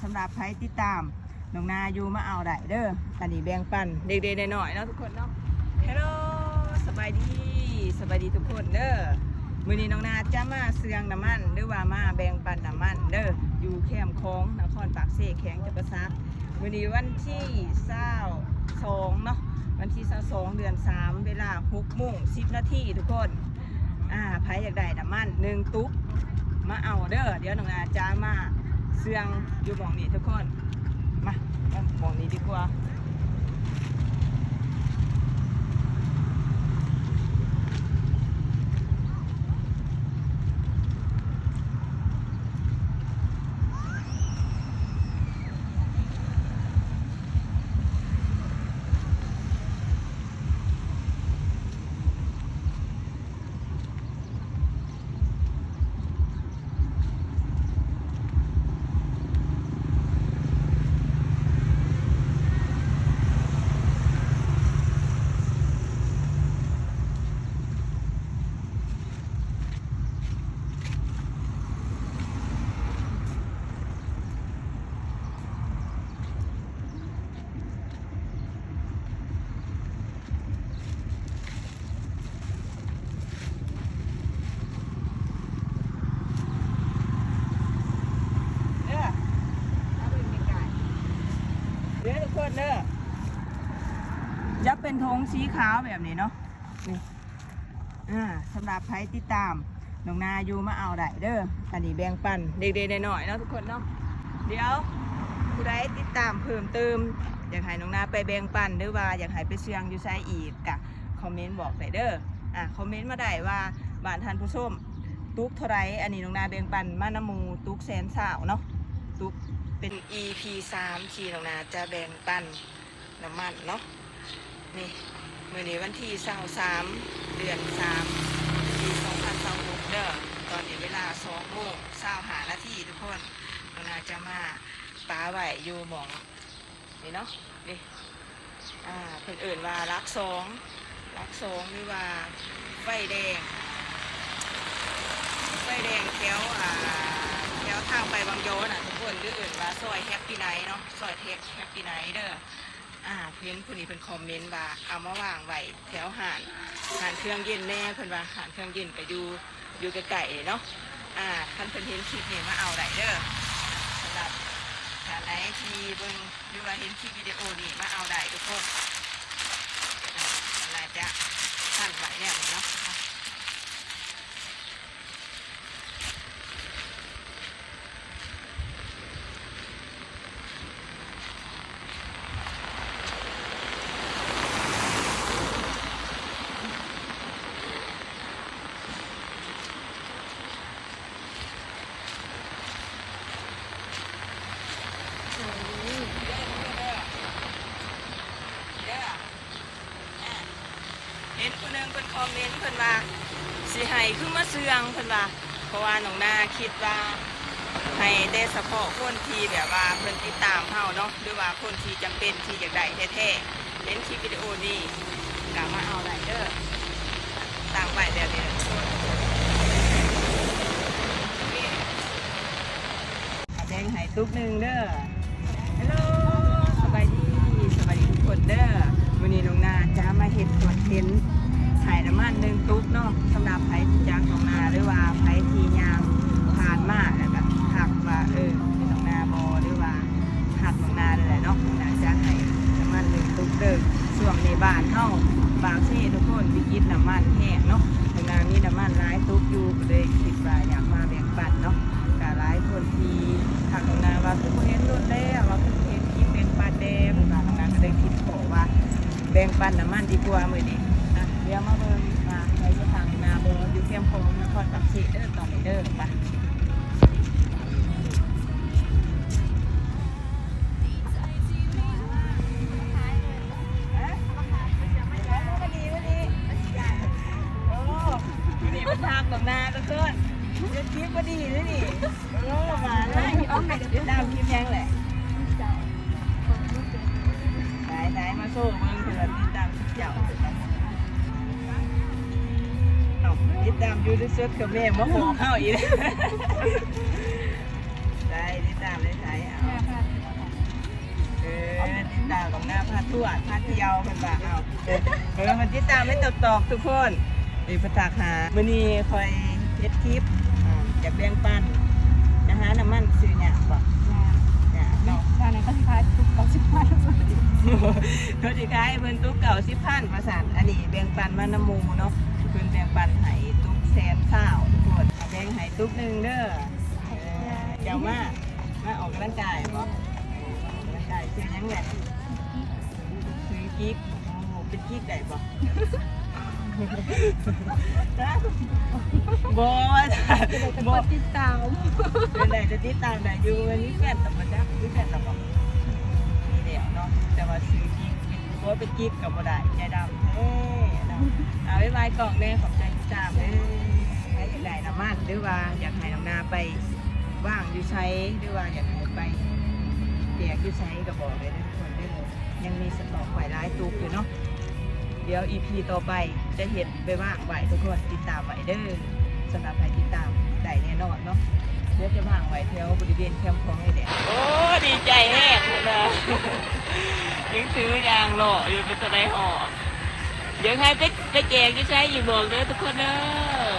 ສຳລັບໃຜຕິດຕາມນ້ອງນາຢູ່ ມາເອົາໄດ້ເດີ. ອັນນີ້ແບ່ງປັນເລັກໆນ້ອຍໆເນາະທຸກຄົນເນາະ. ເຮລໂລ ສະບາຍດີ ສະບາຍດີທຸກຄົນເດີ. ມື້ນີ້ນ້ອງນາຈະມາເຊື່ອງນ້ຳມັນ ຫຼືວ່າມາແບ່ງປັນນ້ຳມັນເດີ ຢູ່ແຄມຂອງນະຄອນປາກເຊ ແຂວງຈຳປາສັກ. ມື້ນີ້ວັນທີຊາວສອງເນາະ ວັນທີຊາວສອງ ເດືອນສາມ ເວລາຫົກໂມງສິບນາທີທຸກຄົນ. ອ່າ ໃຜຢາກໄດ້ນ້ຳມັນໜຶ່ງຕຸກ ມາເອົາເດີ. ດຽວນ້ອງນາຈະມາເຊື່ອງຢູ່ໝ່ອງນີ້ທຸກຄົນ. ມາ ມາໝ່ອງນີ້ດີກວ່າ. ເດີ ເດີທຸກຄົນເດີ ຈະເປັນຖົງສີຂາວແບບນີ້ເນາະ ນີ້. ອ່າ ສຳລັບໃຜຕິດຕາມນ້ອງນາຢູ່ ມາເອົາໄດ້ເດີ. ອັນນີ້ແບ່ງປັນເລັກໆນ້ອຍໆເນາະທຸກຄົນເນາະ. ດຽວຜູ້ໃດຕິດຕາມເພີ່ມເຕີມ ຢາກໃຫ້ນ້ອງນາໄປແບ່ງປັນ ຫຼືວ່າຢາກໃຫ້ໄປເຊື່ອງຢູ່ໃສອີກ ກະຄອມເມັນບອກໄດ້ເດີ. ອ່າ ຄອມເມັນມາໄດ້ວ່າບ້ານທ່ານຜູ້ຊົມຕຸກເທົ່າໃດ. ອັນນີ້ນ້ອງນາແບ່ງປັນມານຳໝູ່ຕຸກແສນຊາວເນາະ ຕຸກເປັນ ອີພີສາມ ທີ່ນ້ອງນາຈະແບ່ງປັນ ນ້ຳມັນເນາະ. ນີ້ ມື້ນີ້ວັນທີຊາວສາມ ເດືອນສາມ ປີສອງພັນຊາວຫົກເດີ. ຕອນນີ້ເວລາສອງໂມງຊາວຫ້ານາທີທຸກຄົນ. ນ້ອງນາຈະມາປະໄວ້ຢູ່ໝ່ອງນີ້ເນາະ ນີ້ ອ່າ ເພິ່ນເອີ້ນວ່າຫຼັກສອງ ຫຼັກສອງ ຫຼືວ່າໄຟແດງ ໄຟແດງແຖວ ອ່າ ແຖວທາງໄປວັງຢໍນະທຸກຄົນ ຫຼືເອີ້ນວ່າຊອຍແຮັບປີ້ໄນເນາະ ຊອຍແທັກແຮັບປີ້ໄນເດີ. ອ່າ ເຫັນຜູ້ນີ້ເພິ່ນຄອມເມັນວ່າເອົາມາວາງໄວ້ແຖວຮ້ານ ຮ້ານເຄື່ອງເຢັນແດ່ ເພິ່ນວ່າຮ້ານເຄື່ອງເຢັນກະຢູ່ ຢູ່ໃກ້ໆເນາະ. ອ່າ ຄັນເພິ່ນເຫັນຄລິບນີ້ມາເອົາໄດ້ເດີ. ສຳລັບທ່ານໃດທີ່ເບິ່ງ ຫຼືວ່າເຫັນຄລິບວິດີໂອນີ້ມາເອົາໄດ້ທຸກຄົນ. ອ່າ ໜ້າຈະທັນໄວ້ແລ້ວນີ້ເນາະ. ເຫັນຜູ້ໜຶ່ງເພິ່ນຄອມເມັນ ເພິ່ນວ່າຊິໃຫ້ຄືມາເຊື່ອງ ເພິ່ນວ່າ ເພາະວ່ານ້ອງນາຄິດວ່າໃຫ້ແຕ່ສະເພາະຄົນທີ່ແບບວ່າເພິ່ນຕິດຕາມເຮົາເນາະ ຫຼືວ່າຄົນທີ່ຈຳເປັນທີ່ຢາກໄດ້ແທ້ໆ. ເຫັນຄລິບວິດີໂອນີ້ກະມາເອົາໄດ້ເດີ ຕັ້ງໄວ້ແບບນີ້ແຫຼະທຸກຄົນ. ແບ່ງໃຫ້ຕຸກໜຶ່ງເດີ. ເຮລໂລ ສະບາຍດີ ສະບາຍດີທຸກຄົນເດີ. ມື້ນີ້ນ້ອງນາຈະມາເຮັດຄອນເທັນຂາຍນ້ຳມັນໜຶ່ງຕຸກເນາະ. ສຳລັບໃຜທີ່ຈັກນ້ອງນາ ຫຼືວ່າໃຜທີ່ຍ່າງຜ່ານມາ ແລ້ວກະທັກວ່າ ເອີ ເປັນນ້ອງນາບໍ່ ຫຼືວ່າ ຮັກນ້ອງນາແຫຼະເນາະ. ນ້ອງນາຈະໃຫ້ນ້ຳມັນໜຶ່ງຕຸກເດີ. ຊ່ວງນີ້ບ້ານເຮົາປາກເຊທຸກຄົນ ວິກິດນ້ຳມັນແຮງເນາະ. ນ້ອງນາມີນ້ຳມັນຫຼາຍຕຸກຢູ່ ກໍເລີຍຄິດວ່າຢາກມາແບ່ງປັນເນາະ. ກະຫຼາຍຄົນທີ່ທັກນ້ອງນາວ່າ ຄືບໍ່ເຫັນດົນແລ້ວ ວ່າຄືບໍ່ເຫັນຄລິບແບ່ງປັນແດ່ ເພິ່ນວ່າ. ນ້ອງນາກໍເລີຍຄິດພໍ້ວ່າ ແບ່ງປັນນ້ຳມັນດີກວ່າມື້ນີ້. ອ່ະ ດຽວມາເບິ່ງວ່າໃຜຈະທັກນ້ອງນາບໍ່ ຢູ່ແຄມຂອງນະຄອນປາກເຊເດີ ຕອນນີ້ເດີ. ໄປ. ໂອ້ ມື້ນີ້ເພິ່ນທັກນ້ອງນາທຸກຄົນ ເຮັດຄລິບພໍດີເດ້ນີ້. ໂອ້ ມາແລ້ວ ຕິດຕາມຄລິບຫຍັງແຫຼະ? ໄດ້ໆ ມາໂຊເບິ່ງເພິ່ນວ່າຕິດຕາມເຈົ້າ. ເອົ້າ ຕິດຕາມຢູ່ທີ່ສຸດກໍແມ່ມາບອກເຮົາອີກ. ໄດ້ ຕິດຕາມໄດ້ໃສ ເອົາ. ດາວໜອງນາພາທວດພາທ່ຽວ ເພິ່ນວ່າ ເອົາ ເອີ ເພິ່ນຕິດຕາມໃນຕອກໆ ທຸກຄົນ. ນີ້ເພິ່ນທັກຫາ ມື້ນີ້ຂ້ອຍເຮັດຄລິບ ອາ ຢາກແບ່ງປັນ ຈະຫານ້ຳມັນຊື້ຫຍັງບໍ່? ຍາກເນາະ ຊາວນີ້ກໍຊິຂາຍຕຸກເກົ້າສິບພັນ ເພິ່ນຊິຂາຍໃຫ້ເພິ່ນຕຸກເກົ້າສິບພັນວ່າຊັ້ນ. ອັນນີ້ແບ່ງປັນມານຳໝູ່ເນາະ ເພິ່ນແບ່ງປັນໃຫ້ຕຸກແສນຊາວ ທຸກຄົນ. ແບ່ງໃຫ້ຕຸກໜຶ່ງເດີ. ເອີ ເຈົ້າມາ ມາອອກກຳລັງກາຍບໍ່? ອອກກຳລັງກາຍ ຊື່ຫຍັງແຫຼະ? ຊື່ກິກ. ໂອ້ ເປັນກິກໄດ້ບໍ່? ບໍ່ ບໍ່ ຕິດຕາມ ເປັນໄດ້ ຈະຕິດຕາມໄດ້ຢູ່. ມີແຟນແລ້ວບໍ່ຈັກ? ມີແຟນແລ້ວບໍ່? ມີແລ້ວເນາະ ແຕ່ວ່າຊື່ກິກ ບໍ່ເປັນກິກກໍບໍ່ໄດ້ ໃຈດຳແທ້ເນາະ. ເອົາ ບາຍບາຍກ້ອງແດ່ ຂອບໃຈຕິດຕາມເດີ. ໃຜຢາກໄດ້ນ້ຳມັນ ຫຼືວ່າຢາກໃຫ້ນ້ອງນາໄປວາງຢູ່ໃສ ຫຼືວ່າຢາກໃຫ້ໄປແຈກຢູ່ໃສກໍບອກໄດ້ເດີ ທຸກຄົນເດີ. ຍັງມີສະຕັອກໄວ້ຫຼາຍຕຸກຢູ່ເນາະ. ດຽວອີພີຕໍ່ໄປຈະເຮັດໄປວາງໄວ້ ທຸກຄົນຕິດຕາມໄວ້ເດີ. ສຳລັບໃຜຕິດຕາມໄດ້ແນ່ນອນເນາະ ດຽວຈະວາງໄວ້ແຖວບໍລິເວນແຄມຂອງນີ້ແຫຼະ. ໂອ້ ດີໃຈແຮງເນາະ ຍັງຖືຢ່າງຫຼໍ່ຢູ່ ເປັນຕາໄດ້ຫອບ. ຢາກໃຫ້ໄປ ໄປແຈກຢູ່ໃສອີກບອກເດີ ທຸກຄົນເດີ.